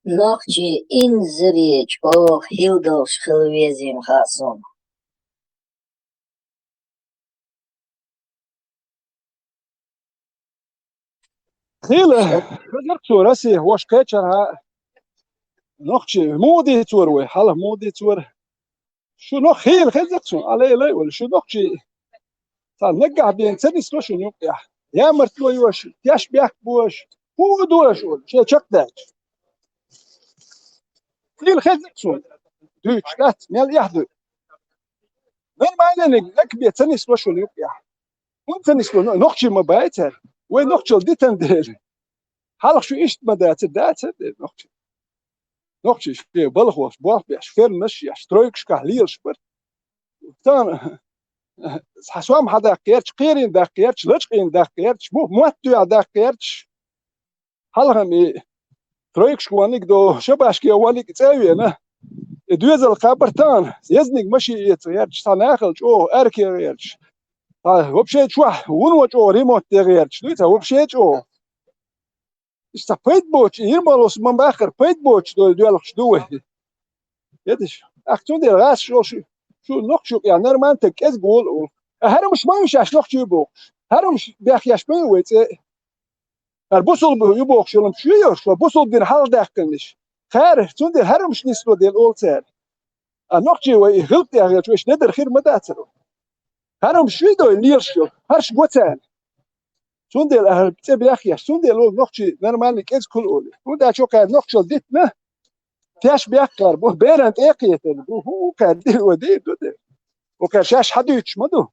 Нохчий инзаре чӀогӀа хьийла долуш хила везийна хаьа суна. Хила, хазарх цо Россия хӀорш кхечархьа, нохчий муха дийцора вай, хьалха муха дийцора. Шу нох хила хеза-кх суна, а лай-лай вала, шу нохчий. Цхьа наггахь бен ца нисло шуна юкъехь. Ямартло йош, теш бехк бош, хӀун дош вала, шен чекхдаьлча. Хила хеза-кх суна. Дуьйцуш дац, мел эхь дуй. Нормальный наг бен ца нисло шуна юкъехь. ХӀунда ца нисло, но-, нохчий ма бац цара. Вай нохчалла дитина дела. Хьалха шу иштта ма дацара, дацара дела нохчий. Нохчий шен балхош, болх беш, фермаш еш, стройкашкахь лелаш бара. Тахана схьа сом хьадаккха гӀерташ, кхерийна даккха гӀерташ, лачкъийна даккха гӀерташ, му-, мотт тоьхна даккха гӀерташ. Хьалха-м и стройкашка ваниг до, шабашке ваниг цӀа а вена, и доьзал кхабар тахана, езниг машин эца гӀерташ, цхьа нахала чӀогӀа арке гӀерташ. Цхьа вообще чохь вуно чӀогӀа ремонт де гӀерташ, дуй цхьа вообще чӀогӀа. Иштта пайда боцуш, и йирмалос ма баххара, пайда боцуш дойла доьлхуш ду вай. Едиш, ахь цундела гӀаш йолуш, шу нохчо кӀел нормально таг кӀезиг волу олу. ХӀара хӀумаш ма ю шаьш нохчий бохуш. ХӀара хӀумаш бехъеш ма ю вай цӀе. ХӀара бусулба ю бохуш йолу хӀумаш ю йо, шу бусулба дин хьалха даьккхинарш. Хара, цундела хӀара хӀумаш нисло дела олу цара. А нохчий вай и гӀилкъ тӀехь хилча, вайша недар хир ма дацара. ХӀара хӀумаш ю дой лелаш йолу, хӀарш го царна. Цундела ахьа цӀе бехъеш, цундела олу нохчий нормальный кӀезиг хуьлу олий. ХӀунда аьлча кхара нохчалла дитина, теш бехкара бу, беран тӀе а кхетар бу, хӀун кхара дийр вай дийр ду де. Укхара шаьш хьан дуьйцуш ма ду.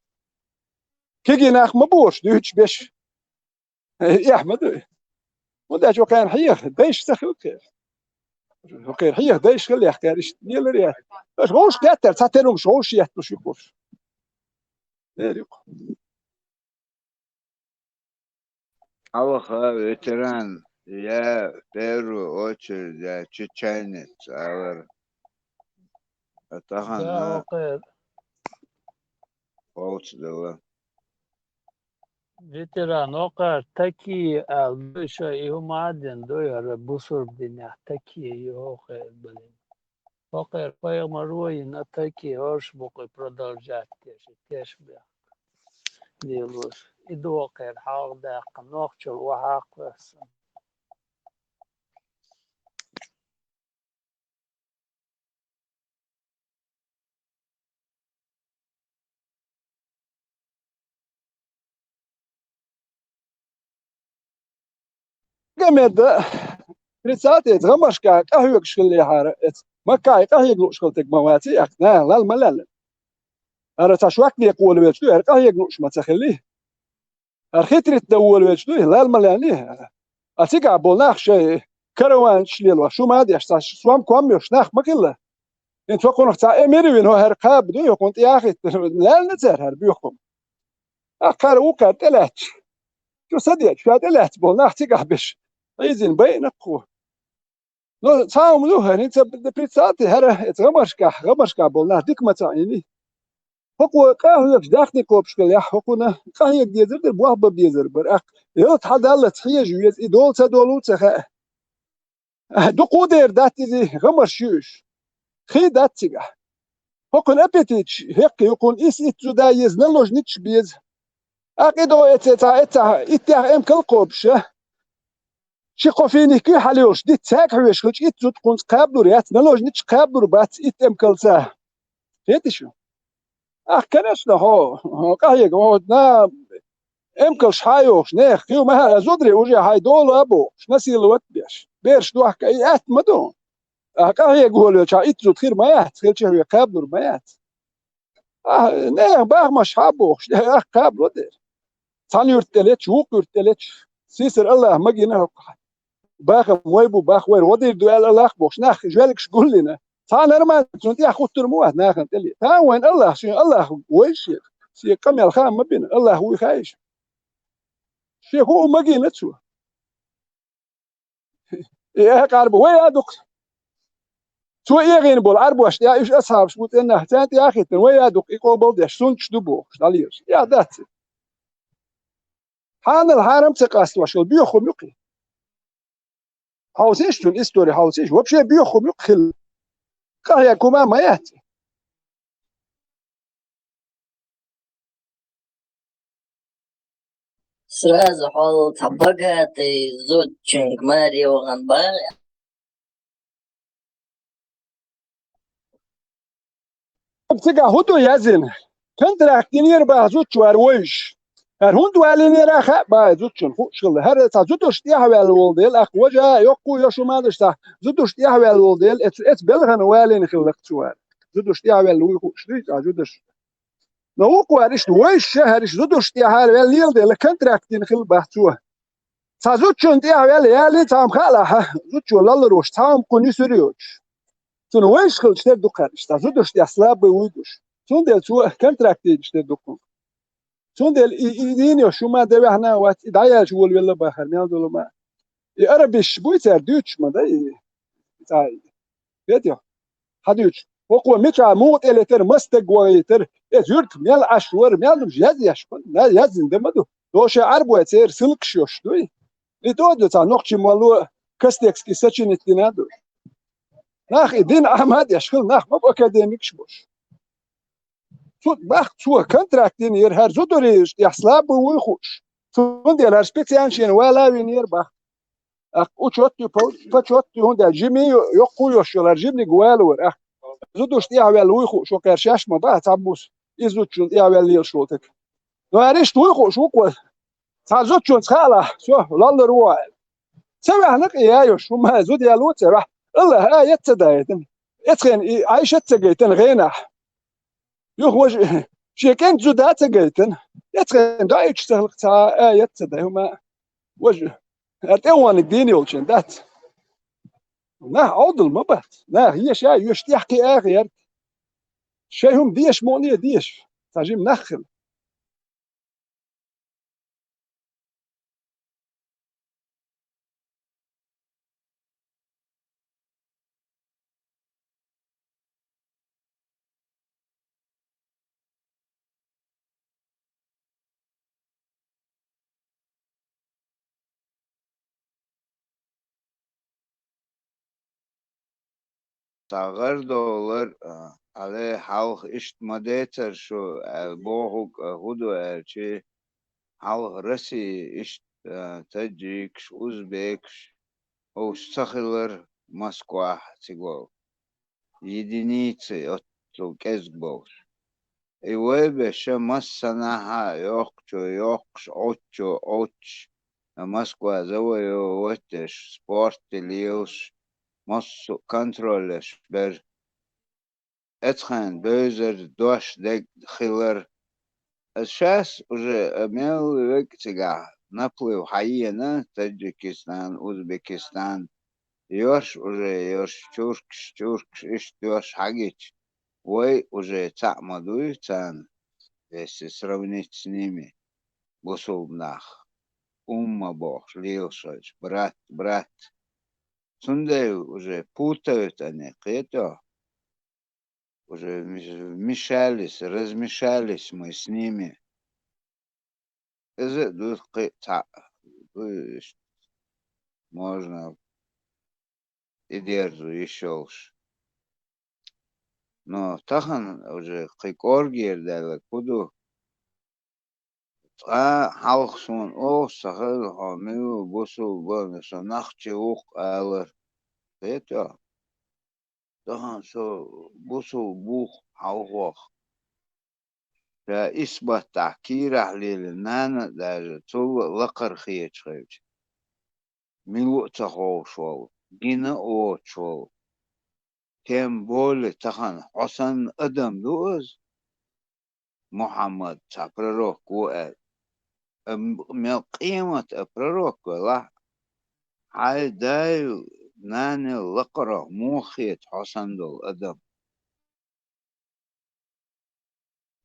Кегий нах ма бохуш дуьйцуш беш. Эхь ма ду. ХӀунда аьлча кхара хьеха, дайша ца хилла кхера. Кхера хьеха, дайша хилла яхкара иштта лелар яц. Аша вовшах геттара, цхьа тера хӀумаш вовшах етталуш ю кхуш. Эр ю кху. Аллаха, ветеран, Я в первую очередь, я чеченец, алар. А тахан, да, окей. Полчдала. Ветеран, окхар таки ал душа и хӀума дин дуй, ара бусурб динах таки и хӀокхар, блин. ХӀокхар пайхамар вайна таки орш букъи продолжать теш, теш бяхк. Делуш. И дохер хьалха даккха, нохчал ва хьакхвессан. Гамеда, тридцатый гӀамаршка къахьоьгуш хиллехьара, эц Маккай къахьега лууш хилтиг ма ваций, ахна, лал ма лал. Ара ца швак не къолвечу, ара къахьега лууш ма ца хилли. Ара хитрит да волавечу дуй, лал ма лаьнни. А цигахь болу нах шайн караванчаш лелош, шу ма деш, ца сом ком йош нах ма хилла. Ин цо кхунах ца эмир вина, хӀара кхаба дуй, хӀокхунна тӀе яхийтта, лаьлна цара хӀара боьхкума. А кхара ву кхара тӀелаьцча. Шу са дечу, ша тӀелаьцна болу нах цигахь беш. Ӏийзина байна кху. Ну, цхьа хӀума ду хӀара, хӀинца представьте, хӀара эца гӀамаршкахь, гӀамаршкахь болу нах дика ма ца Ӏийни. ХӀокхо къахьоьгуш дахни кхобуш хилла яхь, хӀокхунна къахьега дезар дара, бохба безар бара. Аккха, ялта хьадаллац хьежа веза, и долу ца долу ца хаьа. Дукха дера дац иза, гӀамарш ю уьш. Хи дац цигахь. ХӀокхунна аппетиташ хӀекхи, хӀокхунна ис итт зуда еза, наложничаш беза. Аккха и догӀу эццехь, эццехь, иттех эмкал кхобуш, а? Ши кхо финик хьалайолуш диц цаьрга хьоьжуш хилча, итт зуда кхунца кхаблур яц, наложничаш кхаблур бац итт эмкалца. Хетий шу? Ах, конечно, хьо, хьо къахьега, хьо на эмкалш хьан йохуш, нехан хила ма хаьа, зударий уже хьайн дола а бохуш, насиловать а беш. Бераш дохка, и атта ма ду. Ах, къахьега волавелча, итт зуда хир ма яц, хилча хьоьга кхаблур ма яц. Ахь, нехан бахамаш хьан бохуш, ахь кхабло дера. Цхьана юьрта тӀе леташ, вукху юьрта тӀе леташ, сийсара Аллах магийна хӀокху. Бахам вай бу, бах вай гӀо дийр ду аьлла Аллах бохуш, нах жоьлгаш гуллина. Цхьа нормально, цунна тӀехь хуттур ма вац нахана тӀе ле. Тхан вайн Аллах, шен Аллах вай шех. Шен къамел хаам ма бина, Аллах вуй хаийша. Шен хӀуъу магийна цо. И э, къарба, вай а дукха. Цо эгӀийна болу Ӏарбош тӀехь уьш асхьабаш бу цӀеннах, царна тӀехь а хиттина, вай а дукха, и къобал деш, суннаташ ду бохуш, дӀалелаш. И а дац. Хьанал хьарам ца къастош йолу боьха хӀума юкъе. Хьовсийша цуьнан истори, хьовсийша, вообще боьха хӀума юкъе хилла. Къахьега хӀума ма яц. Сразу хьол цхьа богатый зудчуьнга маре вахана бара. Цигахь хӀун ду яздина? Контракт йинера баха зудчу вара вуьйш. ХӀара хӀунда валийнера хаьа баха зудчунна хууш хилла. ХӀара цхьа зудуш тӀехваьлла волу дела, аккха важа а, йоккхо а йо шу ма даш цхьа зудуш тӀехваьлла волу дела, эцу, эцу белхана валийна хилла цу вара. Зудуш тӀехваьлла вуй хууш дуй цхьа зудуш. Но вукху вара иштта вуьйш а, хӀара иштта зудуш тӀехьа ваьлла лела дела, контракт йина хилла баха цо. Цхьа зудчунна тӀехваьлла яьлла цхьа хӀума хаалахь, зудчо лаллар волуш цхьа хӀума кхунна юьсур йоцуш. Цунна вайша хилча тера ду кхаьрнаш, цхьа зудуш тӀехь слабый вуй гуш. Цундела цо контракт йийцаш тера ду кхунна. Цундела и, и дийна йо шу ма де ваьхьна а вац, и дӀаяьлча волавелла бахара, мел долу ма. И арабиш буй цара дуьйцуш ма дай, и цхьа и. Хетий хьо? Хьадуьйцу. ХӀокхо мичахь муха тӀелетара, маса стаг вахийтара, эцу юьртах мел Ӏаш вара, мел дузуш язъеш, ма, яздина де ма ду. Доша Ӏарбой церан ссылкаш йолуш дуй. И тоьду цхьа нохчийн молло Костекский сочинить дина а ду. Нах и дин Ахьмад еш хила, нах ма бу академикаш бош. Цу бах цо контракт йина яра, хӀара зударий тӀехь слабый вуй хууш. Цундела хӀара специально шена вала а вина яра бах. Ах, учет ю, по-, почет ю, хӀунда аьлча жимий йо-, йоккхо йош йолу хӀара жимниг вала вара. Ах, зудуш тӀехваьлла вуй хууш, ву кхаьр шаьш ма баха, цхьа бус, иза зудчунна тӀехваьлла лелаш волу таг. Но хӀара иштта вуй хууш, ву кхо. Цхьа зудчунца хаалахь, всё, лаллар ву хьо аьлла. Ца ваьхьна кхин яйош, хӀума зуда яьлла ву ца ваьхьа. Аллах а яц ца даийтина. Эцхен и Ӏайшат ца гайтина гӀенахь. Юха важа, шен кӀентан зуда а ца гайтина. Эцхен доӀийчу ца хилха цхьа а яц ца дай хӀума. Важа, хӀара тӀе ванниг дийна йолчун дац. Нах Ӏовдал ма бац. Нах еша, йоьш тӀехь кхин аха яьрга. Шайн хӀума деша муха а деша. Цхьа жима нах хила. Ца гӀар долар, а, хьале хьалха иштта ма децар шу, аьлла бохург, а, хӀун ду аьлча, хьалха Россия иштта, а, таджикаш, узбекаш, уж ца хилар Москвахь цига единицы, оццул кӀезиг болуш. И вай беша массанахьа йоккхачо йоккхуш, Ӏуттачо Ӏуттуш, Москва завоевать деш, спорт лелаш, массо а контроль еш бер. Эцхайн бевзар, дош дег хилар. Ас шас уже, а, мел вег цигахь наплыв хьаена, Таджикистан, Узбекистан, йош уже, йош чуркаш, чуркаш, иштта йош хьагича, вай уже цхьаъ ма дуй царна, если сравнить с ними, бусулба нах, умма бохуш, лелаш хилча, брат, брат. Цундела уже путают они, кхетий? Уже вмеш-, вмешались, размешались мы с ними. Иза а ду кхин а цхьаъ, ду иштта, можно и дерзу йиш йолуш. Но тахана уже кхин кӀоргера даьлларг хӀун ду? Цкъа хьалха суна оха ца хилла, хьо мила ву, бусулба ву, со нохчи ву-кх алар. Кхетий? Тахана со бусулба ву-кх хьалхох. Ша исбаттахь кийрахь лелийна нана а даже цул а лакхара хеташ хилча, мила ву а ца ховш волу, гина а воцуш волу. Тем более тахана хьо санна адам ду иза, Мухьаммад цхьа пророк ву аьлла. Ам-, мел къемат а пророк велахь, хьайн дайл, нанел лакхарах муха хета хьо санна долу адам?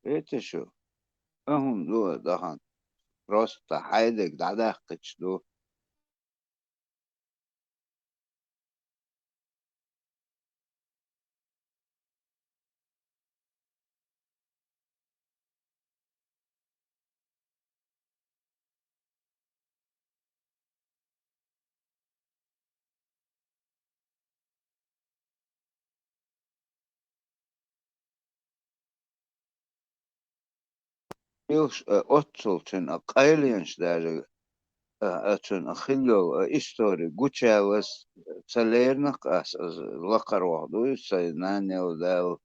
Кхетий шу? А хӀума ду а дахана. Просто хьайдерг дӀадаккхича ду. Илш, э, оццул цуьнан къайленаш даже, э, э, цуьнан хилла йолу, э, истори гучуяллалц ца лерина-кх ас, ас лакхара ваха ду иза сайн нанел дала.